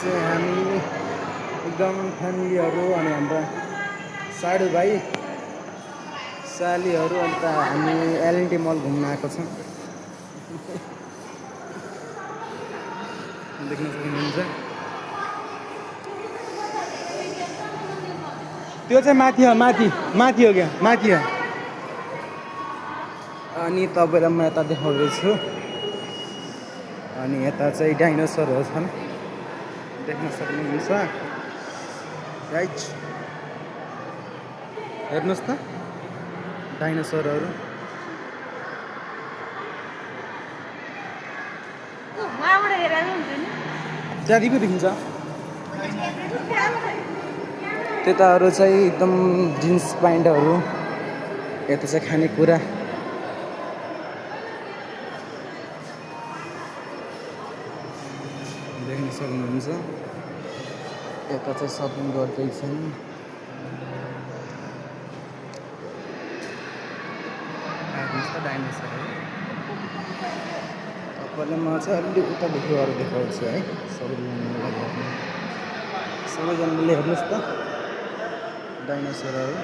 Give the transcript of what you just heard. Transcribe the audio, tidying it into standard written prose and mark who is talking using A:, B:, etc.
A: चाहिँ हामी एकदम फ्यामिलीहरू अनि हाम्रा साडु भाइ सालीहरू अन्त हामी एलएनटी मल घुम्न आएको छौँ। देख्न सक्नुहुन्छ त्यो चाहिँ माथि हो, माथि हो क्या, माथि हो। अनि तपाईँलाई म यता देखाउँदैछु। अनि यता चाहिँ डाइनोसरहरू छन्, देख्न सक्नुहुन्छ। राइट, हेर्नुहोस् त डाइनोसरहरू। त्यहाँदेखि पो देखिन्छ। त्यताहरू चाहिँ एकदम जिन्स प्यान्टहरू, यता चाहिँ खानेकुरा। देख्न सक्नुहुन्छ यता चाहिँ सपिङ गर्दैछन्। हेर्नुहोस् त डाइनोसरहरू। तपाईँलाई म चाहिँ अलि उतादेखि गएर देखाउँछु है, सबैजनाले हेर्नुहोस् त डाइनोसरहरू।